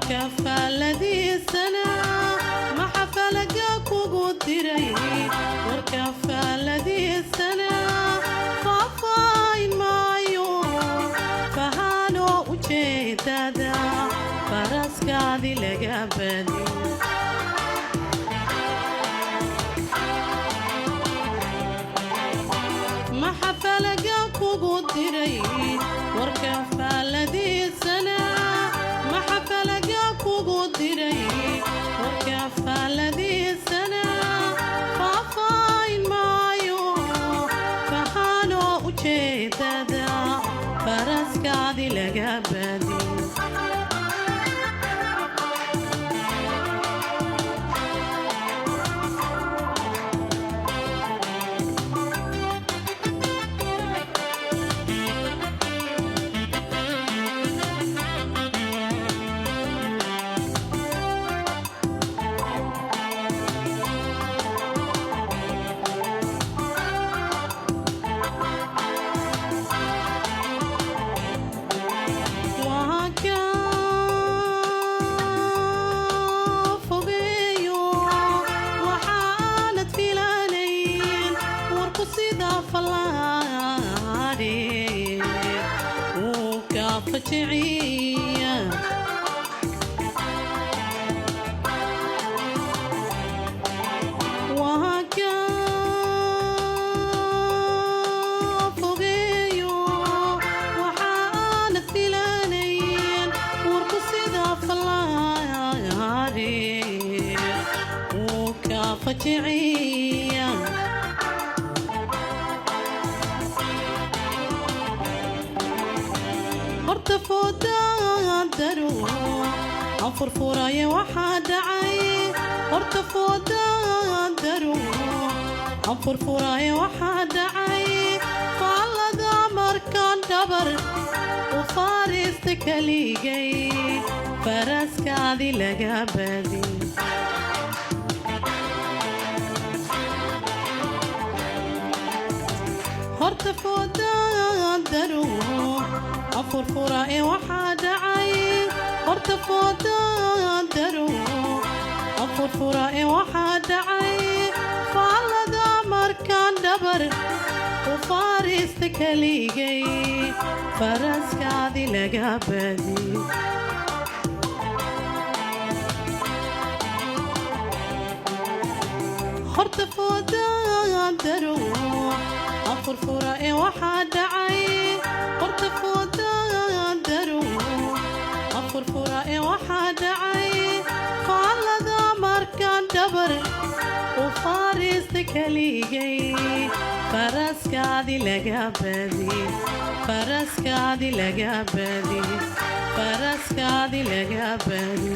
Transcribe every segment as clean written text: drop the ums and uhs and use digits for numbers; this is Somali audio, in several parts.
Warka faalladiisana maxa falaga kugu diray? Warka faalladiisana faahfaahin maayo, fahaano ujeedada faraskaadi laga badi. Maxa falaga kugu diray? Warka faalladiisana maxa falaga kugu diray? Warka faalladiisana faahfaahin maayo, fahaano ujeedada faraskaadi laga badi. Waa kaa fogeeyo waxaanad filanayn, warku sida fallaadhe wuu kaa fajiciya. Waa kaa fogeeyo waxaanad filanayn, warku sida fallaadhe wuu kaa fajiciya. Horta foodaan daro aan furfuraya waxaa dhacay. Horta foodaan daro aan furfuraya waxaa dhacay. Faallada markaan dhabar u faariista kaligay, faraskaadi laga badi. Horta foodaan daro aan furfura ee waxaa dhacay. Horta foodaan daro aan furfura ee waxaa dhacay. Faallada markaan dhabar u faariista kaligay, faraskaadi laga badi. Horta foodaan daro aan furfura ee waxaa dhacay. Horta foodaan daro aan furfura ee waxaa dhacay. Faallada markaan dhabar u faariista kaligay, faraskaadi laga badi, faraskaadi laga badi, faraskaadi laga badi.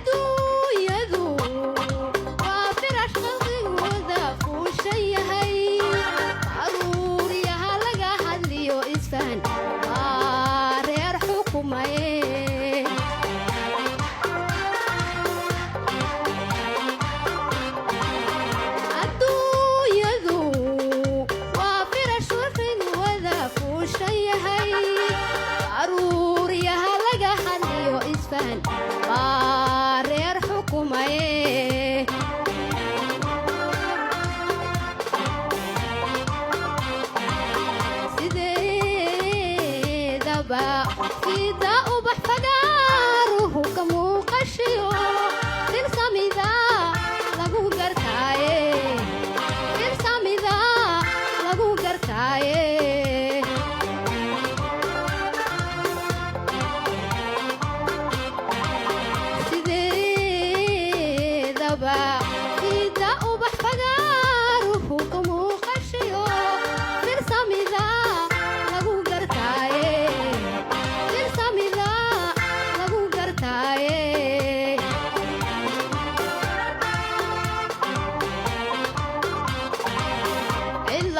Adduunyadu waa firash qalbigooda fuushan yahay, aruuryaha laga hadliyo isfahan waa reer xukumaye. Adduunyadu waa firash qalbigooda fuushan yahay, aruuryaha laga hadliyo isfahan waa reer xukumaye. Sideedaba fida ubax fagaaruhu ka muuqashiyo filsamida lagu gartaaye, filsamida lagu gartaaye.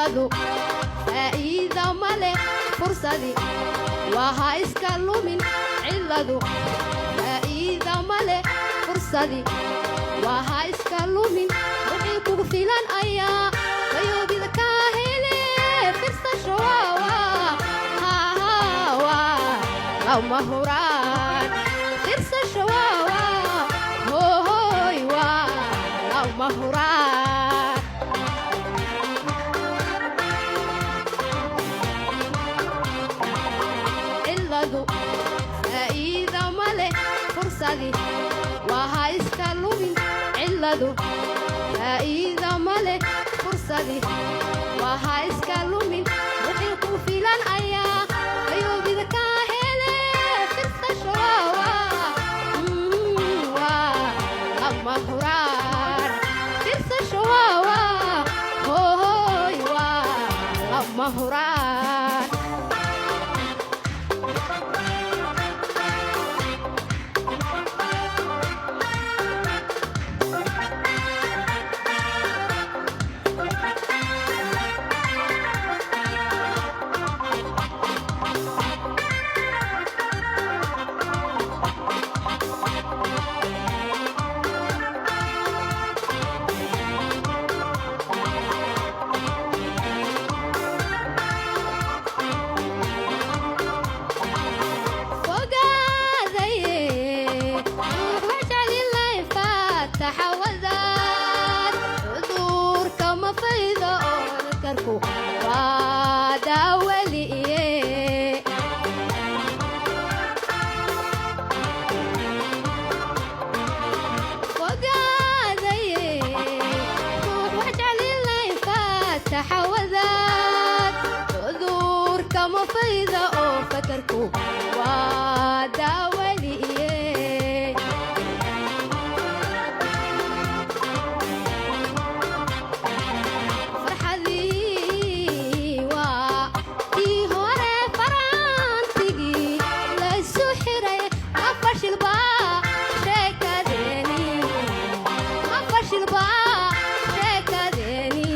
Ciladu faa'iida ma leh, fursadi waa ha iska lumin. Ciladu faa'iida ma leh, fursadi waa ha iska lumin. Wixii kugu filan ayaa fayoobida kaa hele. Firsasho waa lama huraan. Firsasho waa hooy, waa lama huraan. Ciladu faa'iida ma leh, fursadi waa ha iska lumin. Ciladu faa'iida ma leh, fursadi waa ha iska lumin. Wixii ku filan ayaa fayoobida kaa hele. Firsasho waa lama huraan. Firsasho waa hooy, waa lama huraan. Fogaadaye ruux wajcalilay faataxa wadaad. Cudurka ma faydo oo karku waa daawaliye. Fogaadaye ruux wajcalilay faataxa wadaad. Cudurka ma faydo oo fakarku waa daawaliye. Farxadii waa tii hore, farantigii laysu xiray. Ma fashilba sheekadeeni, ma fashilba sheekadeeni.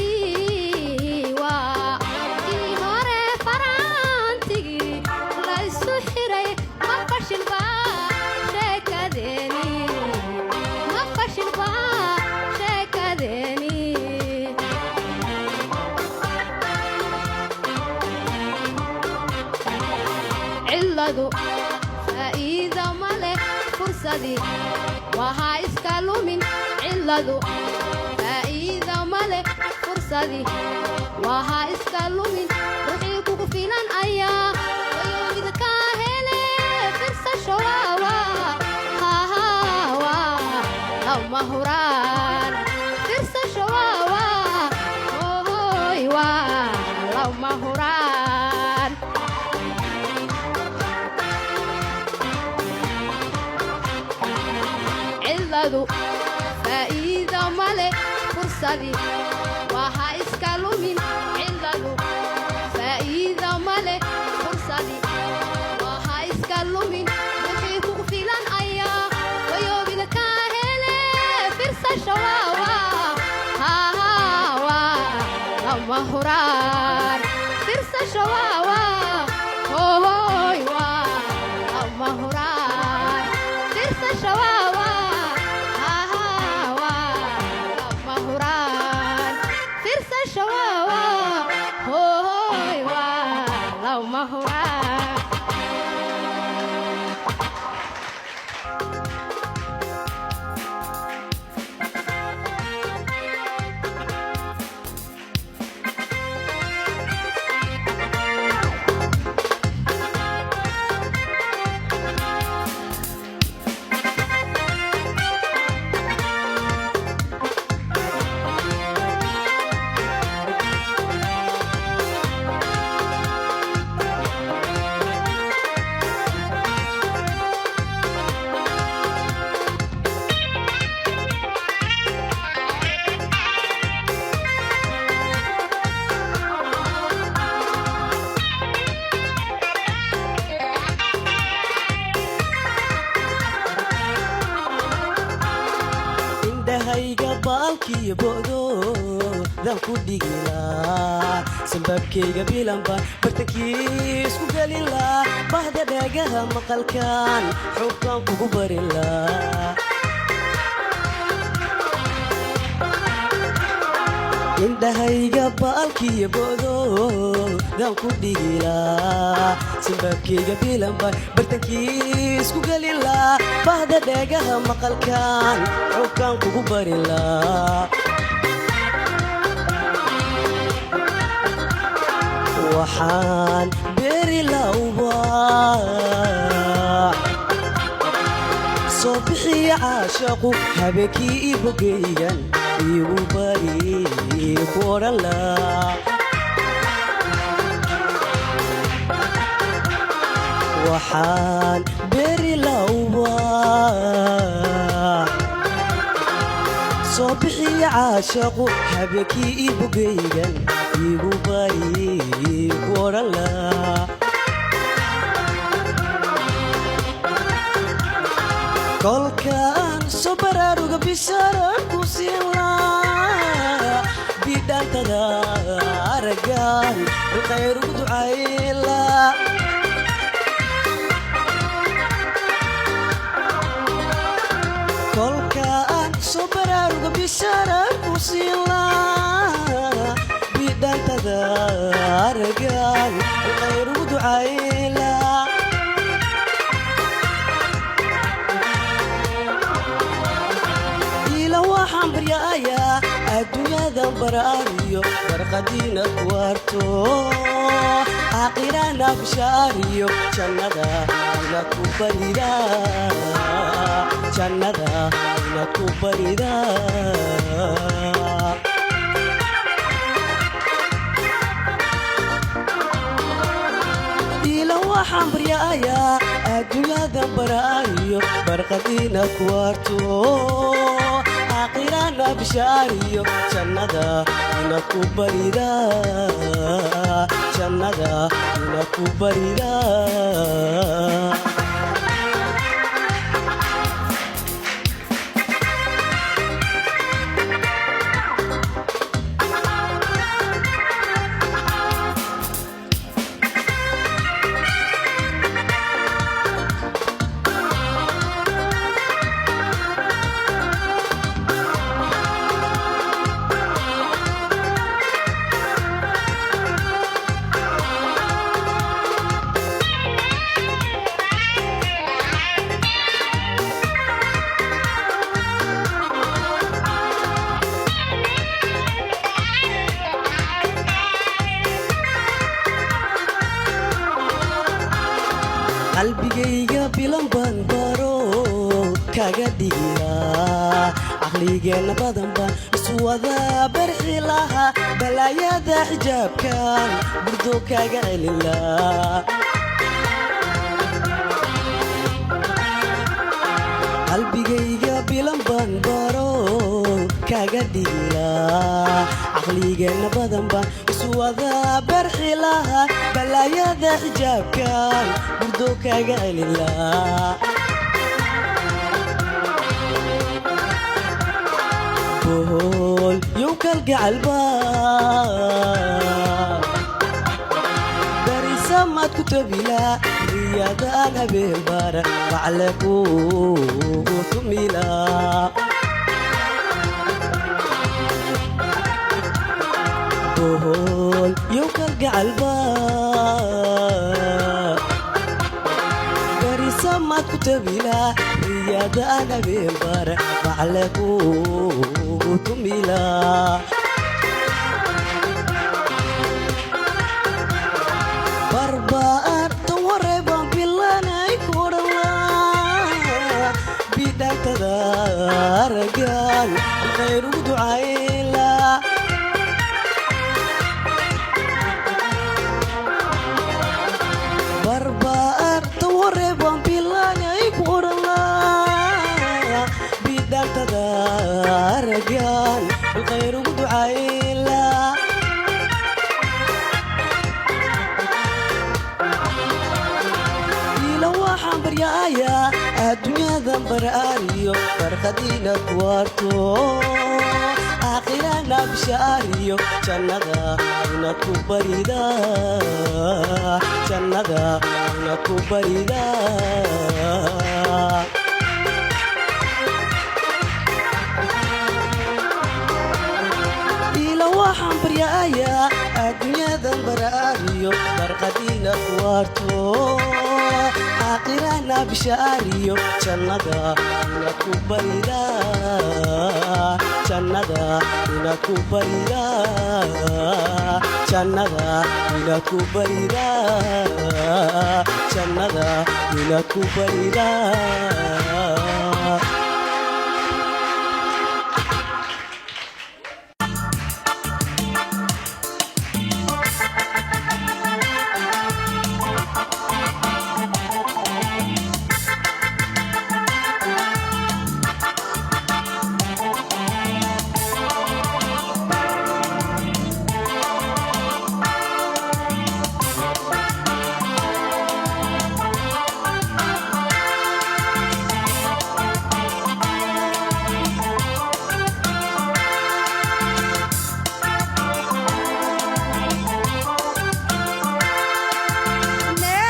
Farxadii waa tii hore, farantigii laysu xiray. Ma fashilba sheekadeeni, ma fashilba sheekadeeni. Ciladu faa'iida ma leh, fursadii waa ha iska lumin. Ciladu faa'iida ma leh, fursadii waa ha iska lumin. Ruuxii kugu filan ayaa fayoobida kaa hele. Firsasho waa lama huraan. Firsasho waa hooy, waa lama huraan. Ciladu faa'iida ma leh, fursadii waa ha iska lumin. Ciladu faa'iida ma leh, fursadii waa ha iska lumin. Wixii kugu filan ayaa fayoobida kaa hele. Firsasho waa lama huraan. Firsasho waa hooy, waa lama huraan. Firsasho waa lama huraan. Firsasho waa hooy, waa lama huraan. Baalkiyo bo'doodan ku dhigilaa, sanbaabkayga bilanbaan bartankii isku gelin laa, bahda dheegaha maqalkan xubkaan kugu barin laa. Indhahayga baalkiyo bo'doodan ku dhigilaa, sanbaabkayga bilanbaan bartankii isku gelin laa, bahda dheegaha maqalkan xubkaan kugu barin laa. Waxaan beeri lawbaa soo bixiya caashaqu habeenkii i bogaygan igu bari ku odhan laa. Waxaan beeri lawbaa soo bixiya caashaqu habeenkii i bogaygan igu bari ku odhan laa. Kolkaan soo baraaruga bishaaraan ku siin laa, bidhaantada araggaan bilkhayr ugu ducayla. Kolkaan soo baraaruga bishaaraan ku siin laa, bidhaantada araggaan bilkhayr ugu ducayla. Ila waxaan baryaaya adduunyadan baraariyo barqadiina ku arto, aakhirana bishaariyo jannada inaad ku barida, jannada inaad ku barida. Ila waxaan baryaaya adduunyadan baraariyo barqadiina ku arto, aakhirana bishaariyo jannada inaad ku barida, jannada inaad ku barida. Qalbigayga bilan baan baro kaga dhigilaa, caqligeenna badan baan iswada barxi lahaa, balaayada xijaabkan burdo kaga celin lahaa. Qalbigayga bilan baan baro kaga dhigilaa, caqligeenna badan baan iswada barxi lahaa, balaayada xijaabkan burdo kaga celin lahaa. Bohol yow kalgacalba darisamaad ku tabilaa, riyadaan habeen bara macle kugu tumilaa. Bohol yow kalgacalba darisamaad ku tabilaa, riyadaan habeen bara macle kugu tumilaa. Barbaartan wareebaan bilanay kudhalaa, bidhaantada aragaan khayr ugu ducayla. Barbaartan wareebaan bilanay kudhalaa, bidhaantada aragaan khayr ugu ducayla. Ila waxaan baryaaya adduunyadan baraariyo barqadiina ku arto, Aakhirana bishaariyo jannada inaad ku barida, jannada inaad ku barida. Ila waxaan baryayaa adduunyadan baraariyo barqadiina ku waarto. Aakhirana bishaariyo jannada inaad ku barida, jannada inaad ku barida, jannada inaad ku barida, jannada inaad ku barida.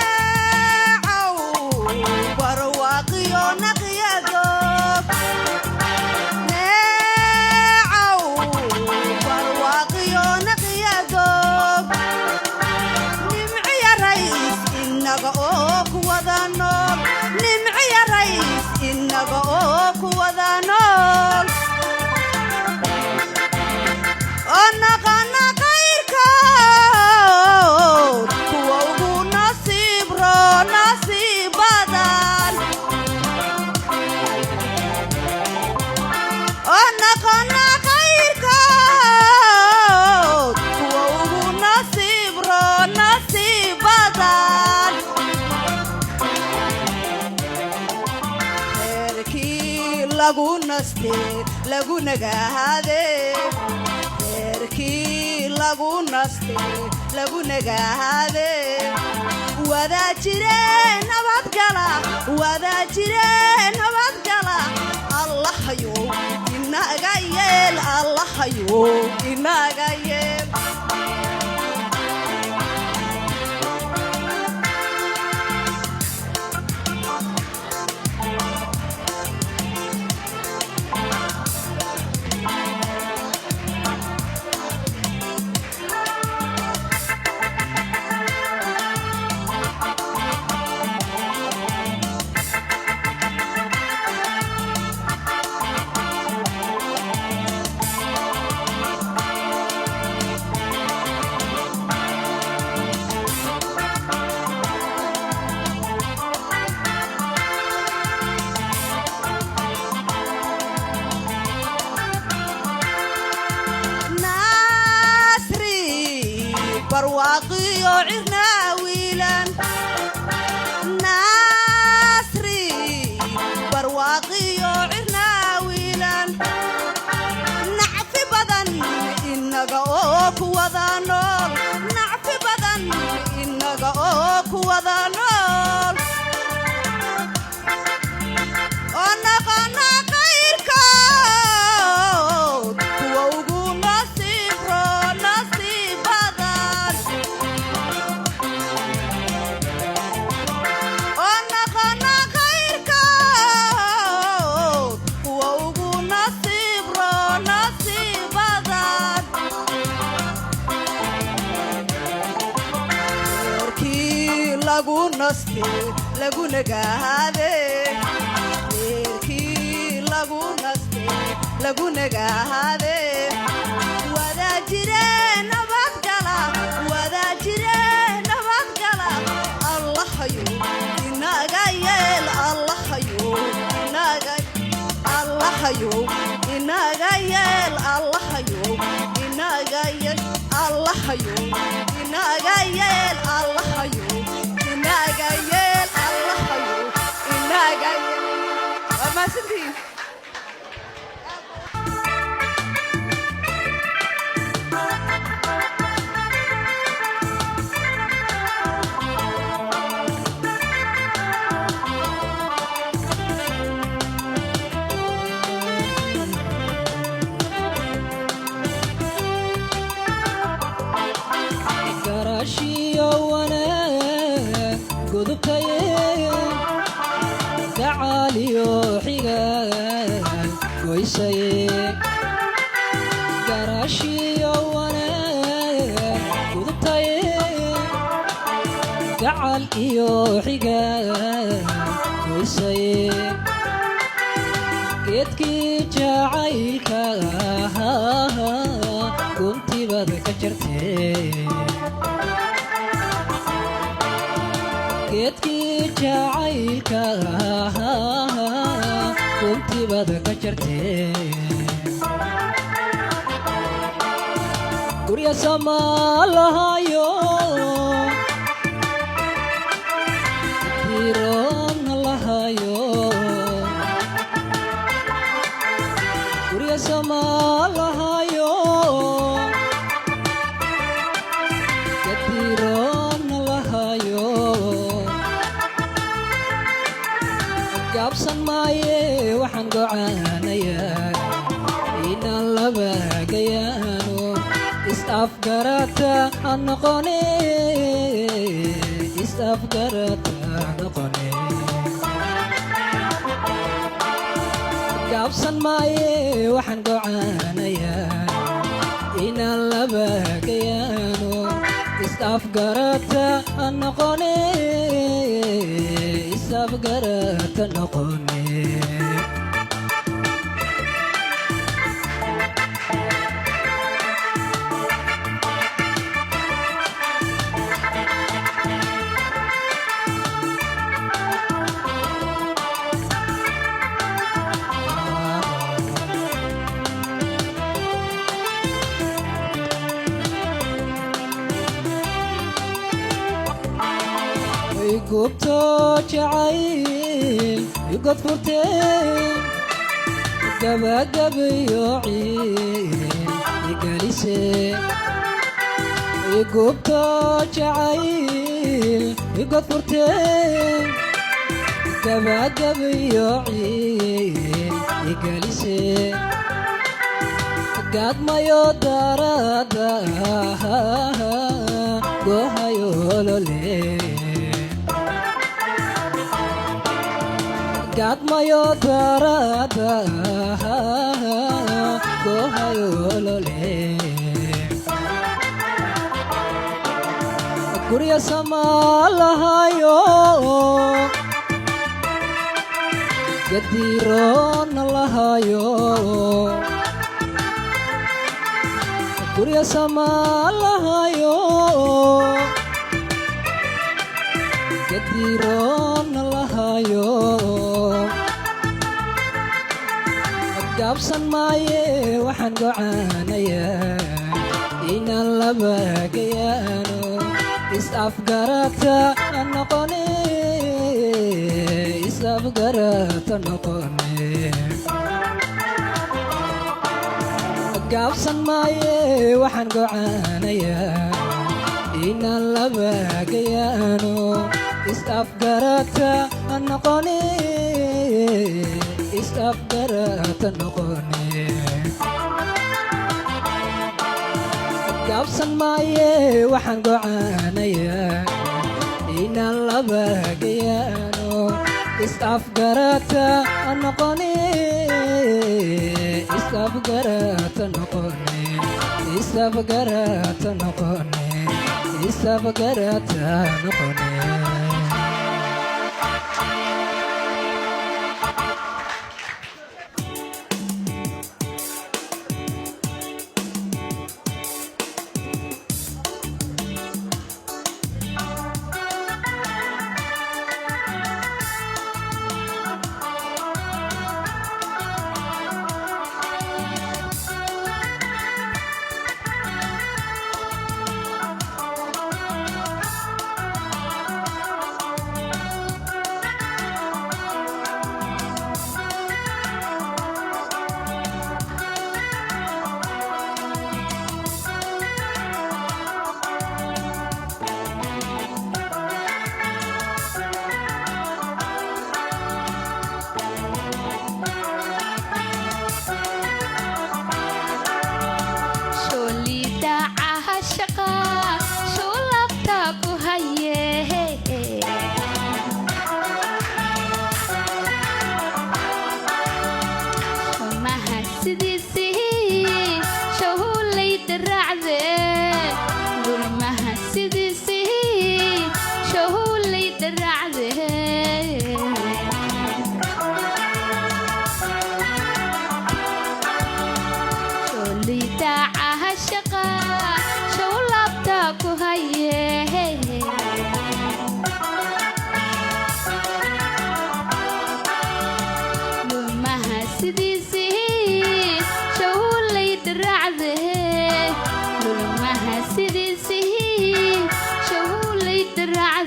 Neecow barwaaqiyo naqyadoog, neecow barwaaqiyo naqyadoog, nimciya rays inaga oo ku wada nool, nimciya rays inaga oo ku wada nool, oo naqana qayrkood kuwa ugu nasiib roo nasiib badan, oo naqana qayrkood kuwa ugu nasiib roo nasiib badan. Reerkii lagu naste lagu nagaade, reerkii lagu naste lagu nagaade, wadaa jire nabadgala, wadaa jire nabadgala. Allahayo inaga yeel, Allahayo inaga yeel. Nasri barwaaqiyo cirnaa wiilan, nasri barwaaqiyo cirnaa wiilan, nacfi badan inaga oo ku wada nool, nacfi badan inaga oo ku wada nool, oo naqana qayrkood kuwa ugu nasiib roo nasiib badan, oo naqana qayrkood kuwa ugu nasiib roo nasiib badan. Reerkii lagu naste lagu nagaade, reerkii lagu naste lagu nagaade, wadaa jire nabadgala, wadaa jire nabadgala. Allahayo inaga yeel, Allahayo inaga, Allahayo inaga yeel, Allahayo inaga yeel, Allahayo inaga yeel, Allahayo inaga yeel, Allahayo inaga yeel. Waa mahadsantihiin. Garashiyo wanaag gudubtaye, gacaaliyo xigaal goysaye. Garashiyo wanaag gudubtaye, gacal iyo xigaal goysaye. Geedkii jacaylka ahaa guntibaad ka jartee. Geedkii jacaylka ahaa guntibaad ka jartee. Gurya samaalahayo, diroonna lahayo. Gurya samaalahayo, gadiroonna lahayo. Gaabsan maaye, waxaan gocaanayaa inaan laba gayaano, is-afgarata aan noqone, is-afgarata noqone. Gaabsan maaye, waxaan gocaanayaa inaan laba gayaano, is-afgarata aan noqone, is-afgarata noqone. Gubto jacayl igod furteen, gabagabayo ciil igalise. Igubto jacayl igod furteen, gabagabayo ciil igalise. Gaadmayo darada gohayo olole. Gaadmayo darada gohayo olole. Gurya samaalahayo, gadiroonna lahayo. Gurya samaalahayo, gadiroonna lahayo. Gaabsan maaye, waxaan gocaanayaa inaan laba gayaano, is-afgarata noqone, is-afgarata noqone. Gaabsan maaye, waxaan gocaanayaa inaan laba gayaano, is-afgarata noqone, is-afgarata noqone. Gaabsan maaye, waxaan gocaanayaa inaan laba gayaano, is-afgarata noqone, is-afgarata noqone, is-afgarata noqone, is-afgarata noqone.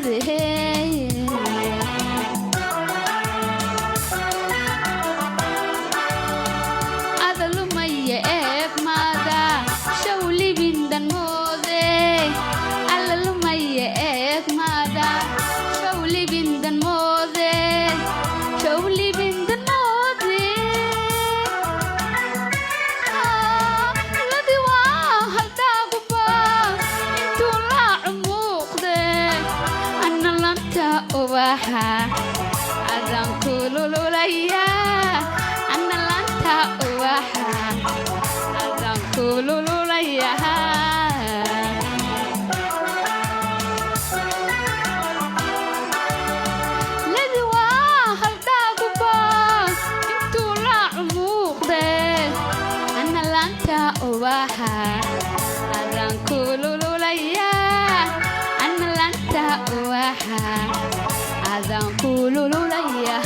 moode. Adalumaya eegmaada shawlibindan moode, allalumaya eegmaada shawlibindan moode, shawlibindan moode. Ladi waa haldaaguba intuu laacu muuqde, anna lanta ubaxa adaan kulululaya, anna lanta ubaxa adaan kulululaya. Ladi waa haldaaguba intuu laacu muuqde, anna lanta ubaxa adaan kulululaya, anna lanta ubaxa adaan kulululaya.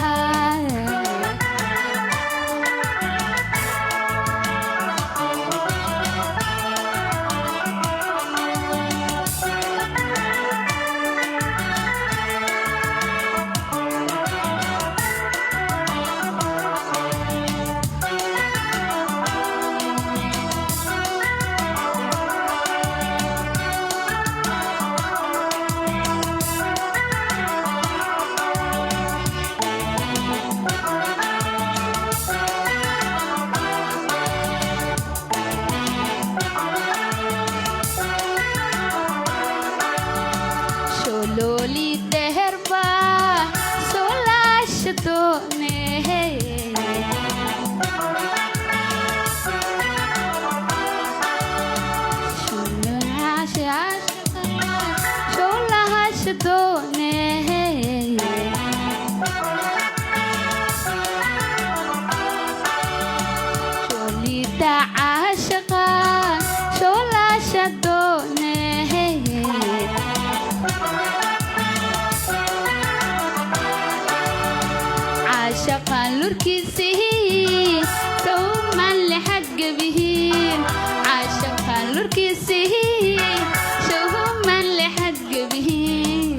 Shololi deherba solaasha doone. Sholahasha doone. Sholida caashaqa sholaasha doone. Caashaqan lurkiisihii sawman lixadgabihiin, caashaqan lurkiisihii sawman lixadgabihiin.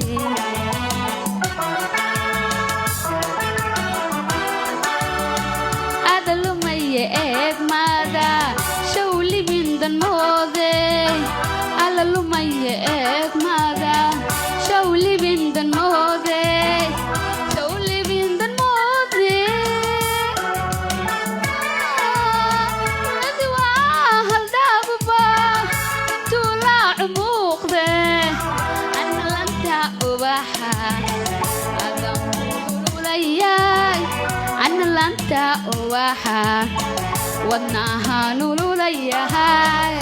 Adalumaya eegmaada shawlibindan moode, alalumaya eegmaada shawlibindan moode, shawlibindan moode. Ladi waa haldaaguba intuu laacu muuqde, anna lanta ubaxa adaan kulululaya, anna lanta ubaxa wadnaha nululayahay.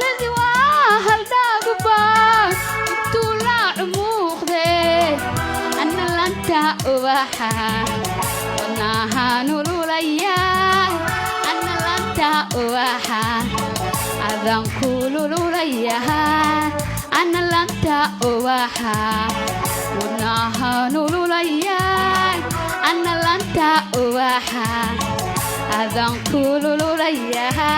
Ladi waa haldaaguba intuu laacu muuqde, anna lanta ubaxa wadnaha nululaya, anna lanta ubaxa adaan kulululayaha, anna lanta ubaxa wadnaha nululaya, anna lanta ubaxa adaan kulululayaha.